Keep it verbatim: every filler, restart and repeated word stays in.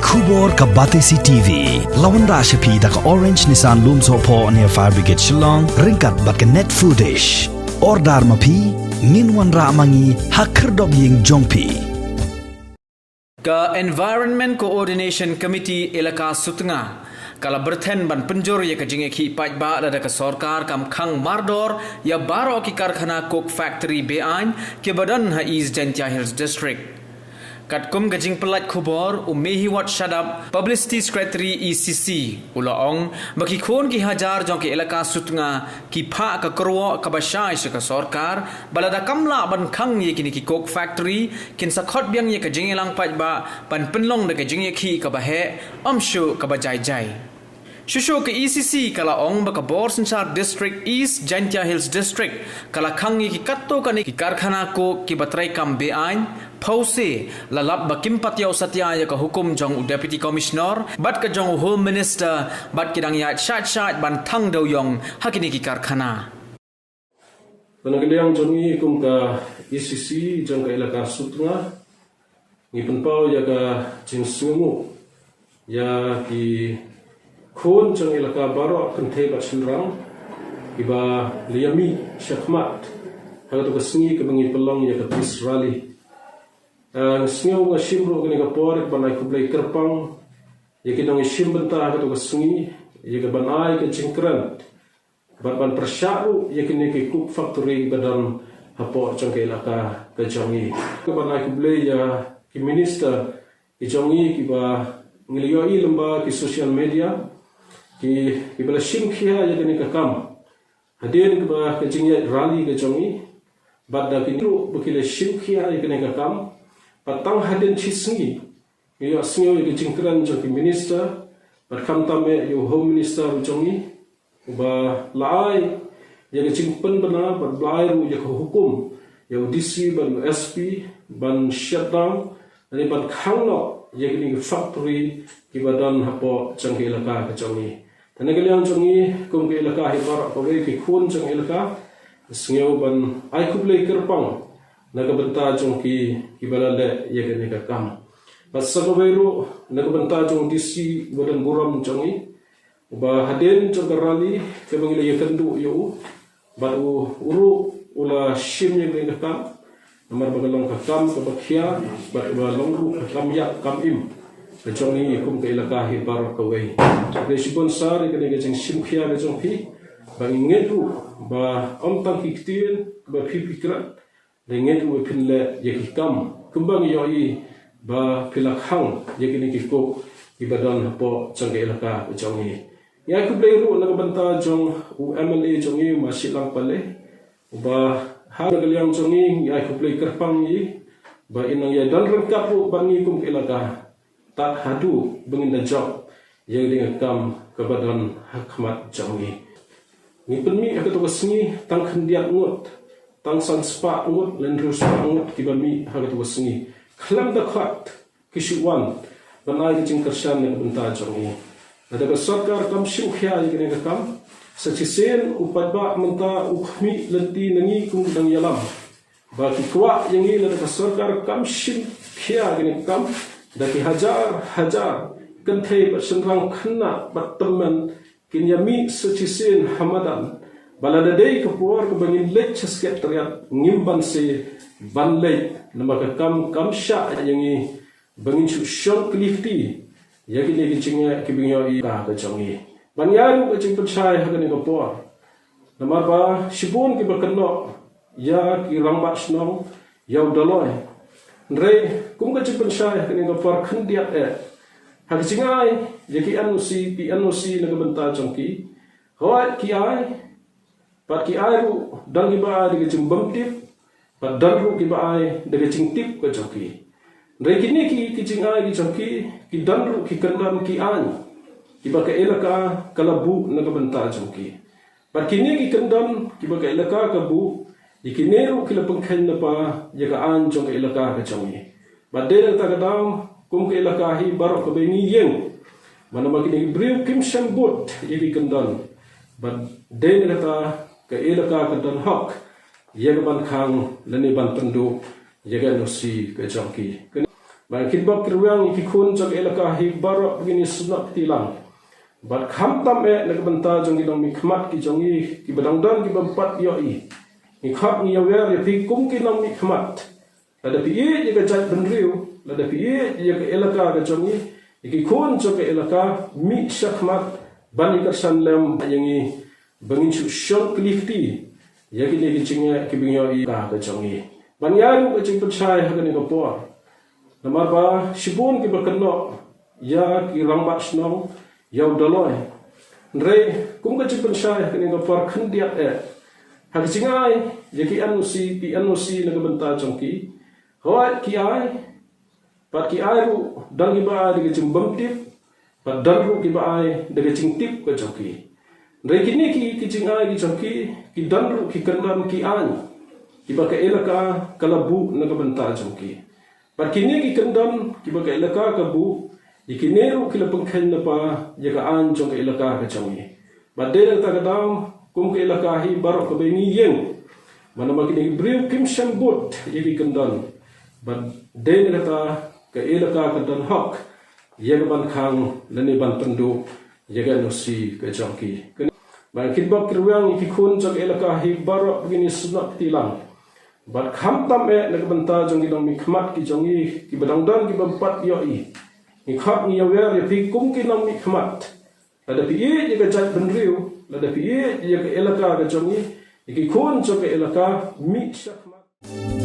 Khubor ka Batesi T V. La wanrah sha phi da ka Orange Nissan Lumsohphoh near Fire Brigade Shillong, ryngkat bad ka Net Foodish. Order ma phi, ngin wanrah ma ngi ha khyrdop ïing jong phi. Ka Environment Coordination Committee Elaka Sutnga ka la byrthen ban pynjur ïa ka jingïakhih paidbah lada ka sorkar kam khang mardor ïa baroh ki karkhana coke factory be-aiñ kiba don ha East Jaintia Hills District. Katkum ka jingpyllait khubor u Mehiwot Shadap, Publicity Secretary E C C, u la ong ba ki khun ki hajar jong ka Elaka Sutnga ki phah ka kyrwoh kaba shai sha ka sorkar ba lada kam lah ban khang ïa kine ki coke factory, kin sa khot biang ïa ka jingïalang paidbah ban pynlong da ka jingïakhih kaba heh, ym shuh kaba jai jai. Shuh shuh ka E C C ka la ong ba ka bor synshar District East Jaintia Hills District ka la khang ïa ki katto katne ki karkhana coke kiba trei kam be-aiñ, phewse la lap ba kim pat ïoh satia ïa ka hukum jong u Deputy Commissioner bad ka jong u Home Minister, bad ki dang ïaid shait shait ban thang dewïong ha kine ki karkhana. Bad na ka liang jong ngi kum ka E C C jong ka Elaka Sutnga, ngi pynpaw ïa ka jingsngewnguh ïa ki khun jong Elaka baroh, kynthei bad shynrang, kiba la ïamih shakhmat ha kato ka sngi kaba ngi pynlong ïa ka peace rally. Eh, nga sngew, nga shim ruh kane ka por ban ai khublei kyrpang ïa ki nongïashim bynta ha kato ka sngi, ïa ka ban ai ka jingkren bad ban pyrshah ruh ïa kine ki coke factory ba don hapoh jong ka Elaka ka jong ngi. Ka ban ai khublei ïa ki minister ki jong ngi kiba ngi la ïohi lyngba ki social media, ki, kiba la shim khia ïa kane ka kam hadien kaba ka jingïaid rally ka jong ngi, bad da kine ruh ba ki la shim khia ïa kane ka kam. Bad tang hadien shi sngi ngi ïohsngew ïa ka jingkren jong ki minister, bad khamtam eh ïa u Home Minister u jong ngi, uba la ai ïa ka jingpynbna bad ba la ai ruh ïa ka hukum ïa u D C bad u S P ban shutdown, lane ban khang noh ïa kine ki factory kiba don hapoh jong ka Elaka ka jong ngi. Te na ka liang jong ngi kum ka Elaka hi baroh kawei, ki khun jong Elaka, sngew ban ai khublei kyrpang na ka bynta jong ki kiba la leh ïa kane ka kam. Bad sa kawei ruh na ka bynta jong u D C uba don burom jong ngi, uba hadien jong ka rally kaba ngi la ïakynduh ïa u, bad u, u ruh u la shim ïa kane ka kam, namar ba ka long ka kam kaba khia, bad kaba long ruh ka kam ïap kam im ka jong ngi kum ka Elaka hi baroh kawei. Khublei shibun sir ïa kane ka jingshim khia ka jong phi, ba ngi ngeit ruh ba ym tang ki ktien ba phi phi kren, ngi ngeit ruh ba phin leh ïa ki kam kumba ngi ïohi ba phi la khang ïa kine ki coke kiba don hapoh jong ka Elaka ka jong ngi. Ngi ai khublei ruh na ka bynta jong u M L A jong ngi, u Ma Shilliang Pale, uba ha na ka liang jong ngi ngi ai khublei kyrpang ïa i ba in nang ïa don ryngkat ruh bad ngi kum ka Elaka tad haduh ba ngin da jop ïa kane ka kam kaba don ha khmat jong ngi. Ngi pynmih ha kato ka sngi tang khyndiat ngut, tang san spah ngut lane hynriew spah ngut kiba mih ha kato ka sngi. Khlem da khot ki shu wan ban ai ka jingkyrshan na ka bynta jong ngi. Lada ka sorkar kam shim khia ïa kane ka kam, sa shisien u paidbah mynta u khmih lynti na ngi kum ki nongïalam ba ki kwah ïa ngi lada ka sorkar kam shim khia ïa kane ka kam, da ki hajar hajar kynthei bad shynrang, khynnah bad tymmen kin ïamih sa shisien ha madan, ba lada dei ka por kaba ngin leit sha Secretariat ngim banse ban leit, namar ka kam kam shah ïa ngi ba ngin shu shong kli kti ïa kine ki jingeh kiba ngi ïohi ha ka jong ngi. Bad ngi ai ruh ka jingpynshai ha kane ka por, namar ba shibun kiba kynnoh ïa ki rangbah shnong, ïa u Dolloi. Hynrei kum ka jingpynshai ha kane ka por khyndiat eh, ha ka jingai ïa ki N O C, ki N O C na ka bynta jong ki, hooid ki ai, bad ki ai ruh don kiba ai da ka jingbymtip, bad don ruh kiba ai da ka jingtip ka jong ki. Hynrei kine ki, ki jingai ki jong ki, ki don ruh ki kyndon ki aiñ kiba ka Elaka ka la buh na ka bynta jong ki. Bad kine ki kyndon kiba ka Elaka ka buh, ïa kine ruh ki la pynkheiñ lypa ïa ka aiñ jong ka Elaka ka jong ngi. Bad dei na kata ka daw kum ka Elaka hi baroh kaba ngi ïeng, namar kine ki briew kim shym bud ïa ki kyndon. Bad dei na kata ka Elaka ka don hok ïa ka ban khang lane ban pynduh ïa ka N O C ka jong ki. Ba ngi kitbok kitrwiang ïa ki khun jong ka elaka hi baroh ba ngin ïa snoh kti lang. Bad khamtam eh na ka bynta jong ki nongmihkhmat ki jong ngi, kiba dang don kiba ym pat ïohi. Ngi khot ngi ïawer ïa phi kum ki nongmihkhmat. Lada phi ïeit ïa ka jaitbynriew, lada phi ïeit ïa ka elaka ka jong ngi, ïa ki khun jong ka elaka, mih shakhmat ban ïa kyrshan lem ïa ngi, ba ngin shu shong kylli kti ïa kine ki jingeh kiba ngi ïohi ka ka jong ngi. Ban ïa ruh ka jingpynshai ha kane ka por. Namar ba shibun kiba kynnoh ïa ki rangbah shnong, ïa u Dolloi. Hynrei kum ka jingpynshai ha kane ka por khyndiat eh, ha ka jingai ïa ki N O C, ki N O C na ka bynta jong ki, hooid ki ai, bad ki ai ruh don kiba ai da ka jingbymtip, bad don ruh kiba ai da ka jingtip ka jong ki. Hynrei kine ki, ki jingai ki jong ki, ki don ruh ki kyndon ki aiñ kiba ka elaka ka la buh na ka bynta jong ki. Bad kine ki kyndon kiba ka elaka ka buh, ïa kine ruh ki la pynkheiñ lypa ïa ka aiñ jong ka elaka ka jong ngi. Bad dei na kata ka daw, kum ka elaka hi baroh kaba ngi ïeng, namar kine ki briew kim shym bud ïa ki kyndon. Bad dei na kata ka elaka ka don hok ïa ka ban khang lane ban pynduh ïa ka N O C ka jong ki. Ba ngi kitbok kitrwiang ïa ki khun jong ka elaka hi baroh ba ngin ïa snoh kti lang. Bad khamtam eh na ka bynta jong ki nongmihkhmat ki jong ngi, kiba dang don kiba ym pat ïohi. Ngi khot ngi ïawer ïa phi kum ki nongmihkhmat. Lada phi ïeit ïa ka jaitbynriew, lada phi ïeit ïa ka elaka ka jong ngi, ïa ki khun jong ka elaka, mih shakhmat.